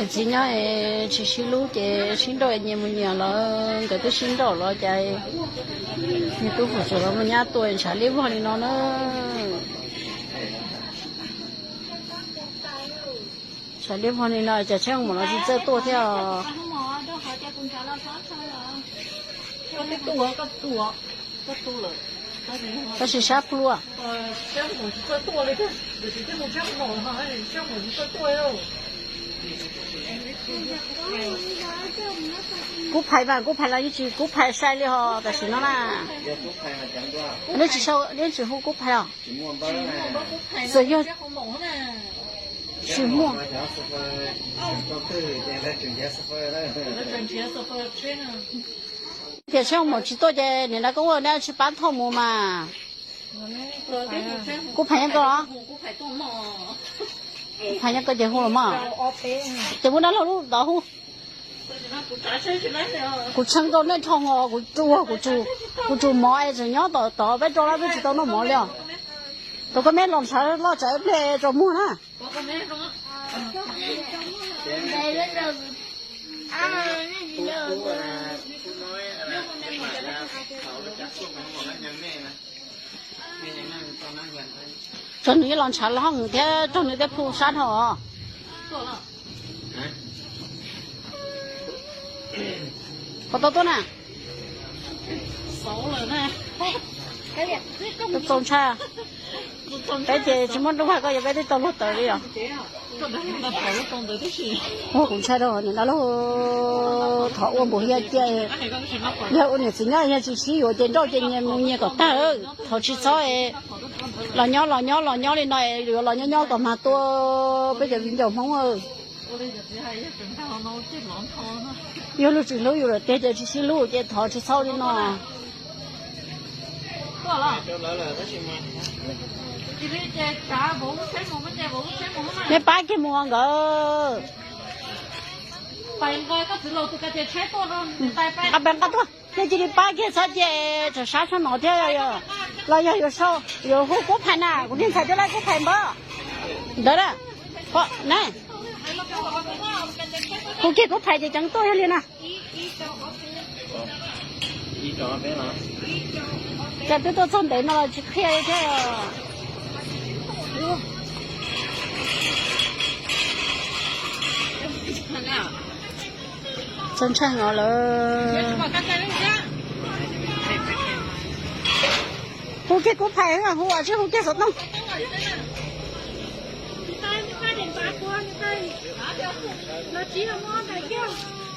Niam txiv nyob es tsis sib hlub ces sib nrauj nyias mus nyias lawm, nkawd twb sib nrauj los cas niag tub hluas tseem los muaj nyab tuaj ntshav liab vog li no na. Ntshav liab vog li no cas Tshaib Hoo Maum los tsis txawj tuaj thiab os. Tab sis sab pluaj. Kub Phais mas, Kub Phais los yeej tsis Kub Phais sai li ho tam sim no na. Neb tsis sau, neb tsis hu Kub Phais os. Txawm yog tsis muaj. Tias Tshaib Hoo Maum tsis tuaj ces niam Dab Koob ua neb tsis pab thauj mus mas. Kub Phais nyob koj los? Kub Phais nyob koj ces hu los mas. Ces muab dab laug lub tod hu. Kuv tshee rau nej dhau os, kuv tsuas, kuv tsuas mov es tseem nyob tom tod peb rau lab twb tsis tau noj mov li os. Tau koj me los ntshav loj tsam ib pliag tsaus muag na. Tsaug nws yeej los ntshav los hoob thiab tsaug nws tej phu sab dhau os. Puas tau tuaj na? Txaus ntshai. Peb ces tsis muaj nruj hais koj yuav peb twb tau luag tawm li os. Ua kuv ntshai rau niam dab laug thov ua npaum hiab cia. Yog ua niam txiv nyob yog tsis sib yuav ces nrauj ces nyias mus nyias kom tag. Thov tsis txhob los nyob los nyob los nyob li no yuav los nyob nyob kom mag tua peb cov viv ncaus Hmoob. Yog luag tsis hlub yus lawm tiag ces tsis sib hlub ces thov tsis txhob li no. Nej pab kiag mus nkawd. Nqa pes nqa tuaj, nej cia li pab kiag txhob cia tsam sab sab no thiab. Los yog yuav sau, yuav hu Kub Phais na, kuv niag ntxhais twb laij Kub Phais npawb ntawd na. Hu kiag Kub Phais ces ceev tuaj yog li na. Cas twb tuaj txog ntev no los tsis qhia li thiab. Txaus ntshai heev lawm. Hu kiag Kub Phais, hu ua tsis hu kiag xov tooj.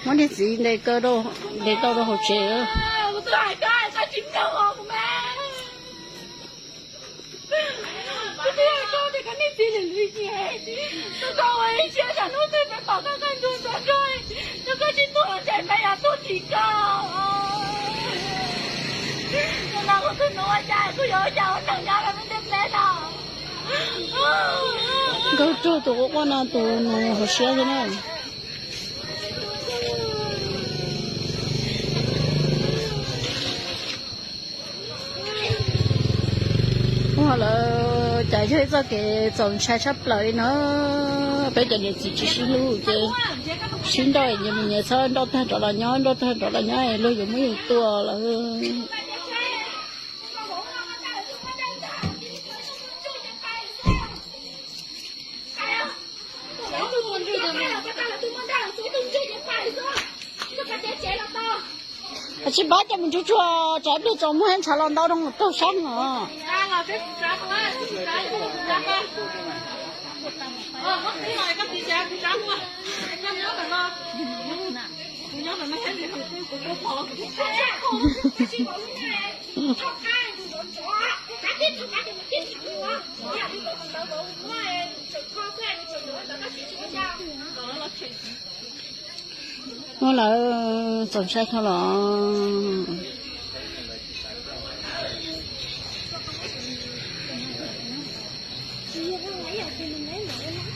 Muab niag txiv ntes kaw, ntes tau rau hauv tsev. Nkauj ruag tus quaj quaj no tus nus hauv siab xwb na. Ua lawm cas yog ib txoj kev txaus ntshai tshaj plaws li no. Peb cov niam txiv tsis sib hlub ces sib nrauj nyias mus nyias, txhob nrauj tag rov los nyob, nrauj tag rov los nyob luag yuav muab yus tua lawm. Tsis pab ces mus tsuag tsuag tsam ib pliag tsaus muag ntshav los ntau rau taug sab no. Ua lawm txaus ntshai dhau los.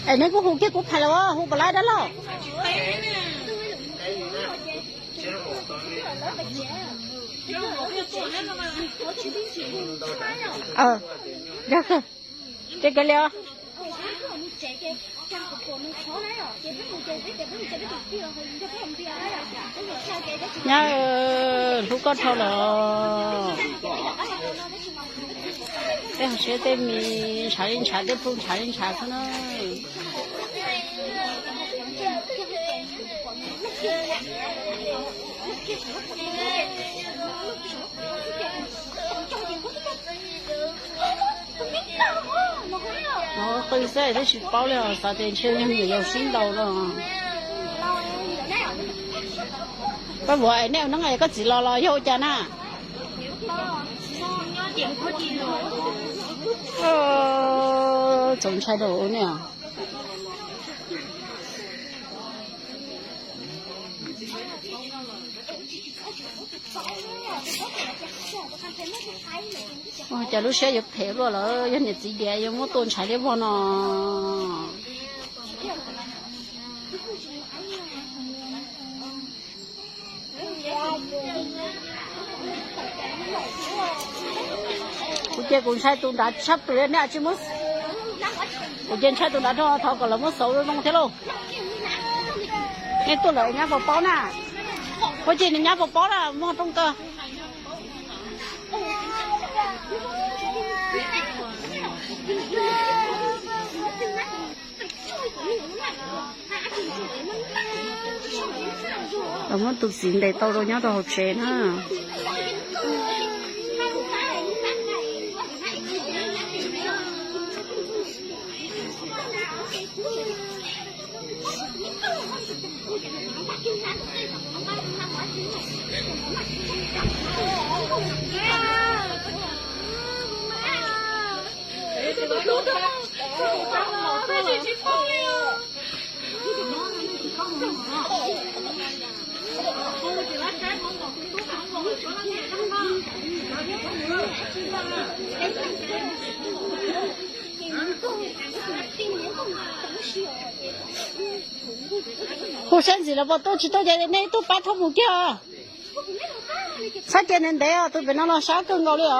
Es neb kuj hu kiag Kub Phais los hu puas laib dab laug? Yog kawg, ces kav liam os. Nyab, hlub koj dhau los. Tej hauv tsev tej mis ntshav li ntshav, tej plhu ntshav li ntshav xwb na. Qw xwb twb tsis paub li os, xav tias ntshe yog niam laus sib ntaus no. Koj vauv, es nej ua neeb es koj txiv los los yog ua cas na? Txaus ntshai rau nej. Ua cas lub siab yuav phem luaj lawm, yog niam txiv diam yuav muab tua ntshai liab vog no. Kuv ces kuv ntshai tus nrad tshaj plaws, nej tsis muab, kuv ces ntshai tus nrad dhau, thov kom lawv muab xauv zoo zoo thiab lauj. Nej tuaj lawm nyab puas paub na? Puas ces nws nyab puas paub na, muaj rooj kawg. Los muab tus txiv ntes tau rau nyob rau hauv tsev na. Hu sab ntxiv los puas tuaj tsis tuaj, ces nej tuaj pab thauj mus kiag. Saib kiag ntev ntev os, tus pem no los sab kawg nkaus li os.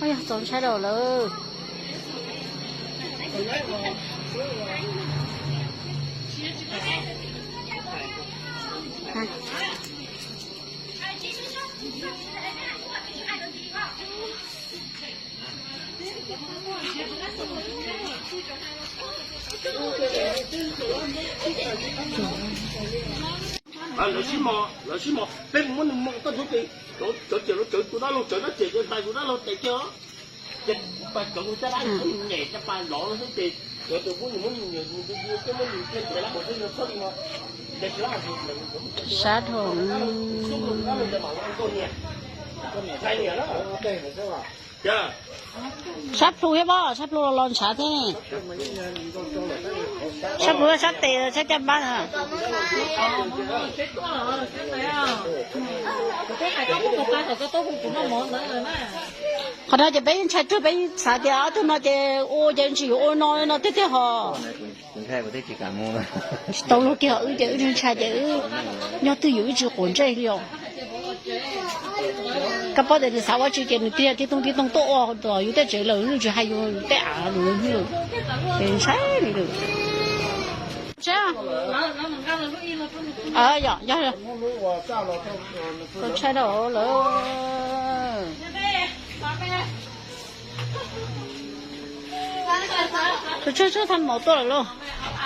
Yog txaus ntshai rau lawm. Lawv sib mos, lawv sib mos, peb mus muab nws mus toj ntsuv ces cov cawm los cawm tus dab laug, cawm dab cawm cawm hlais tus dab laug tes kiag os. Ces kuv pas cawm tus dab laug, nyem caj pas lov no xwb ces cawm tus muab nws muab nws nyem, nws nti nti, muab nws cia tes lab mus xwb, nws txhob li no. Sab dhau. Sab plhu thiab pob, sab plhu los los ntshav thiab. Sab plhu sab tes sab caj npab na. Qhov no ces peb yeej ntshai tsuag, peb yeej xav tias ob tug no ces ua ces tsis yuav ua no no tiag tiag hos. Tsis tau luag kiag, wb ces wb ntshai ces wb nyob twj ywm, wb tsis quav ntsej li os. Koj paub tias nws xav ua tsi ces nws tiag tib toog tib toog tuaj ua yus tej tsev lawm, nws tsis hais yus tej av lus, ces ntshai li lawm. Yog, yog, txaus ntshai rau lawm. Tus tshuaj tshuaj thaj maum tuaj lawm lauj,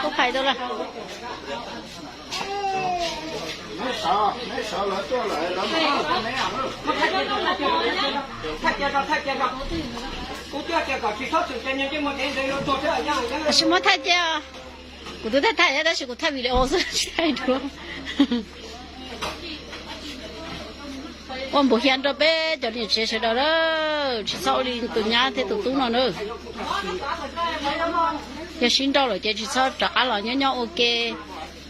tuaj phais tau lawm. Tab sis muab thaij cia, kuv twb thaij thaij tab sis kuv thaij video xwb tsis thaij dua. Ua npus hias rau peb cov niam tsev sawv daws na, tsis txhob ua li tus nyab thiab tus tub no na. Yog sib nrauj lawm ces tsis txhob rov qab los, nyob nyob ua ke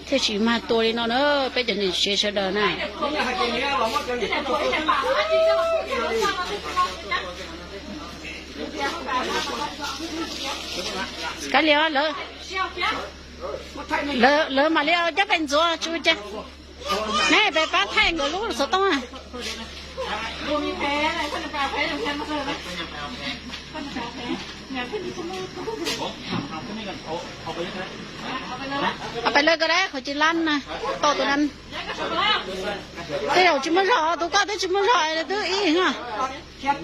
thiaj tsis mag tua li no na, peb cov niam tsev sawv daws na. Kav liam lawv. Lawv mam li coj pais ntxuav tsis ua cas. Neb pais pab thaij nkawd lub xov tooj. Pais lawv ko dab qhov ci lab na, tau tus na. Tej zaum tsis muaj zog, tus koj twb tsis muaj zog twb ib na. Thiab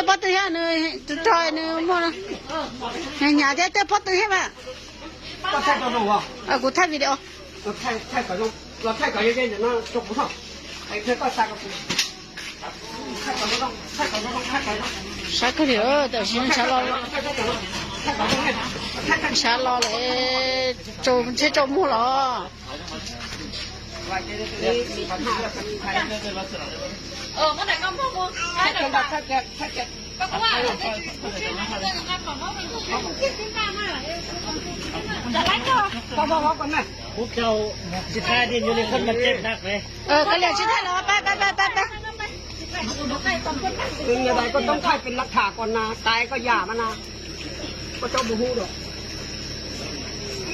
pob tw thiab nws, nws muaj hnyav thiab, tej pob tw thiab mas. Kuv thaij video. Sab kawg li, tam sim no ntshav los, ntshav los lawm, tsaus ntshe tsaus muag los. Koj liam tsis thaij los, pab pab pab pab. Koj toob thaij pes lab tham koj na, tais koj yam mas na, koj tsob mus hu rau.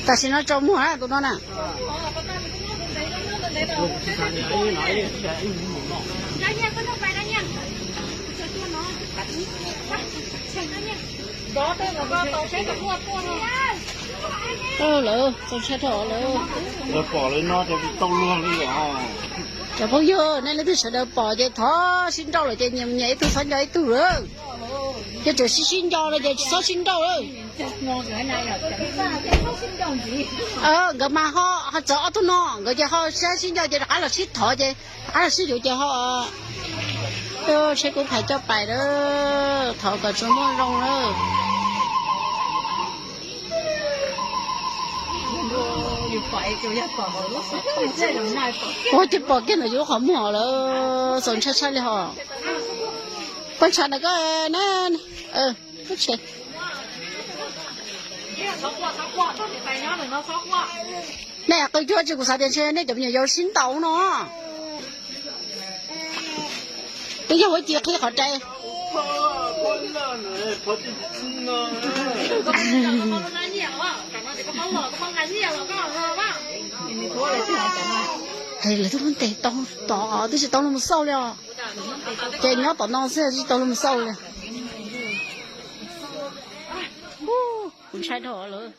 Tam sim no tsaus muag tus no na. Lawv txaus ntshai dhau lawm. Lawv pom lawv no ces tau luag li os. Cov phooj ywg, nej leej twg sawv daws pom ces thov sib nrauj lawm ces nyias nyias ib tug txhob nco ib tug lawm. Ces tseem sib sib nco no ces txhob sib nrauj lawm. Nkawd mas ho, ho txawm ob tug no nkawd ces ho sib sib nco ces rov qab los sib thov ces rov qab los sib yuav ces ho. Seb kuv phais coj pais lawm, thov kom tsuas muaj zoo lawm. Ua ces pom kiag ntawm yus lub qhov muag lawm, txaus ntshai tshaj li hos. Poj ntsha ntawm koj na, lub tsheb. Nej qw cuag tsis, kuv xav tias ntshe nej cov me nyuam yaus sib ntaus no. Twb yog huab ci qhib qhov rais. Lawv twb ntes tau tom twb tsis tau los mus xauj li os. Ces nyob tom no xwb twb tsis tau los mus xauj li. Kuv ntshai dhau lawm.